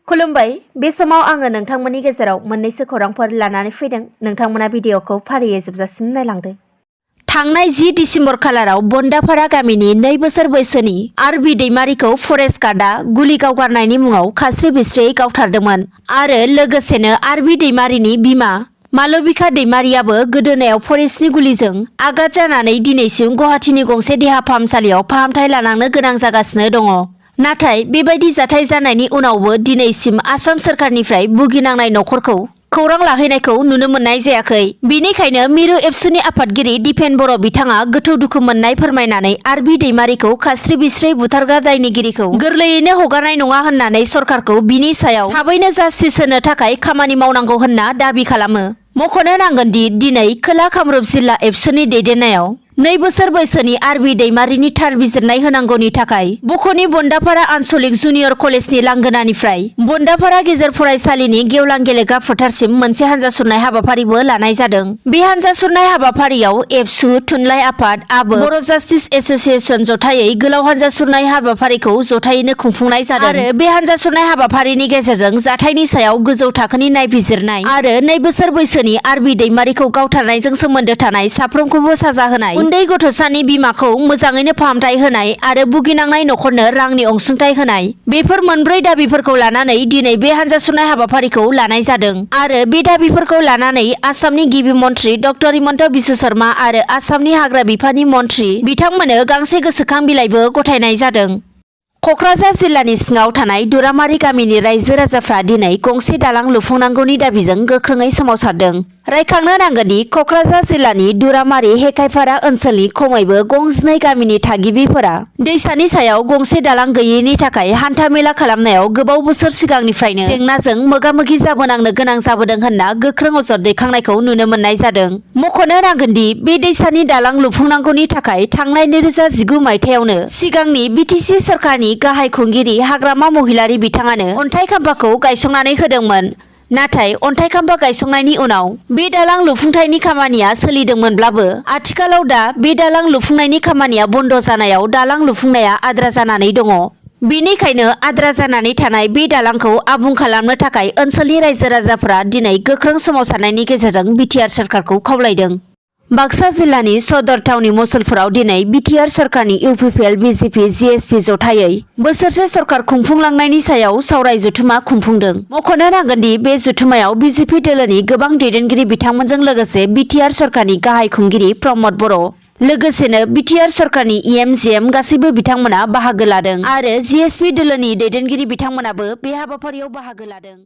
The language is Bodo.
खुलुमबाय बे समाव आङो नोंथांमोननि गेजेराव मोननैसो खौरांफोर लानानै फैदों। नोंथांमोना भिडिअखौ फारियै जोबजासिम नायलांदो। थांनाय 10 दिसेम्बर खालाराव बन्दाफारा गामिनि 2 बोसोर बैसोनि आरबि दैमारिखौ फरेस्ट गार्डआ गुलि गावगारनायनि मुङाव खास्रि बिस्रियै गावथारदोंमोन आरो लोगोसेनो आरबि दैमारिनि बिमा मालबिका दैमारियाबो गोदोनायाव फरेस्टनि गुलिजों आघात जानानै दिनैसिम गुवाहाटीनि गंसे देहा फाहामसालियाव फाहामथाय लानांनो गोनां जागासिनो दङ। नाथाय बेबायदि जाथाय जानायनि उनावबो दिनैसिम आसाम सोरखारनिफ्राय भुगिनांनाय नखरखौ खौरां लाहैनायखौ नुनो मोननाय जायाखै। बेनिखायनो मिरु एबसुनि आफादगिरि दिपेन बर' बिथाङा गोथौ दुखु मोननाय फोरमायनानै आरबि दैमारिखौ खास्रि बिस्रि बुथारग्रा दायनिगिरिखौ गोरलैयैनो हगारनाय नङा होननानै सरकारखौ बिनि सायाव थाबैनो जास्टिस होनो थाखाय खामानि मावनांगौ होनना दाबि खालामो। मख'नो नांगोन दि दिनै खोला कामरुप जिल्ला एबसुनि दैदेननायाव 2 बोसोर बैसोनि आरबि दैमारिनि थार बिजिरनाय होनांगौनि थाखाय बख'नि बन्दाफारा आनसलिक जुनियर कलेजनि लांगोनानिफ्राय बन्दाफारा गेजेर फरायसालिनि गेवलां गेलेग्रा फोथारसिम मोनसे हानजा सुरनाय हाबाफारिबो लानाय जादों। बे हानजा सुरनाय हाबाफारियाव एबसु थुनलाइ आफाद आबो बर' जास्टिस एस'सिएशन जथायै गोलाव हानजा सुरनाय हाबाफारिखौ जथायैनो खुंफुंनाय जादों आरो बे हानजा सुरनाय हाबाफारिनि गेजेरजों जाथायनि सायाव गोजौ थाखोनि नायबिजिरनाय आरो 2 बोसोर बैसोनि आरबि दैमारिखौ गावथारनायजों सोमोन्दो थानाय साफ्रोमखौबो साजा होनाय, उन्दै गथ'सानि बिमाखौ मोजाङैनो फाहामथाय होनाय आरो भुगिनांनाय नखरनो रांनि अनसुंथाइ होनाय, बेफोर मोनब्रै दाबिफोरखौ लानानै दिनै बे हानजा सुरनाय हाबाफारिखौ लानाय जादों आरो बे दाबिफोरखौ लानानै आसामनि गिबि मन्थ्रि डक्टर हिमन्त बिश्व शर्मा आरो आसामनि हाग्रा बिफाननि मन्थ्रि बिथांमोननो गांसे गोसोखां बिलाइबो गथायनाय जादों। क'क्राझार जिल्लानि सिङाव थानाय दुरामारि गामिनि रायजो राजाफ्रा दिनै गंसे दालां लुफुंनांगौनि दाबिजों गोख्रोङै सोमावसारदों। रायखांनो नांगोन दि क'क्राझार जिल्लानि दुरामारि हेखायफारा ओनसोलनि खमैबो 12 गामिनि थागिबिफोरा दैसानि सायाव गंसे दालां गैयैनि थाखाय हान्था मेला खालामनायाव गोबाव बोसोर सिगांनिफ्रायनो जेंनाजों मोगा-मोगि जाबोनांनो गोनां जाबोदों होनना गोख्रों अजद दैखांनायखौ नुनो मोननाय जादों। मख'नो नांगोन दि बे दैसानि दालां लुफुंनांगौनि थाखाय थांनाय 2019 मायथाइयावनो सिगांनि बिटिसि सरकारनि गाहाय खुंगिरि हाग्रामा महिलारि बिथाङानो अन्थाइ खाम्फाखौ गायसंनानै होदोंमोन। नाथाय अन्थाइ खाम्फा गायसंनायनि उनाव बे दालां लुफुंथायनि खामानिया सोलिदोंमोनब्लाबो आथिखालाव दा बे दालां लुफुंनायनि खामानिया बन्द जानायाव दालां लुफुंनाया आद्रा जानानै दङ। बेनिखायनो आद्रा जानानै थानाय बे दालांखौ आबुं खालामनो थाखाय ओनसोलनि रायजो राजाफोरा दिनै गोख्रों सोमावसारनायनि गेजेरजों बिटिआर सरकारखौ खावलायदों। बाक्सा जिल्लानि सदर टाउननि मसलपुराव दिनै बिटिआर सरकारनि इउपिपिएल बिजेपि जिएसपि जथायै बोसोरसे सरकार खुंफुंलांनायनि सायाव सावराय जथुमा खुंफुंदों। मख'नो नांगोन दि बे जथुमायाव बिजेपि दोलोनि गोबां दैदेनगिरि बिथांमोनजों लोगोसे बिटिआर सरकारनि गाहाय खुंगिरि प्रमद बर' लोगोसेनो बिटिआर सरकारनि इएम गासैबो बिथांमोना बाहागो लादों आरो जिएसपि दोलोनि दैदेनगिरि बिथांमोनाबो बे हाबाफारियाव बाहागो लादों।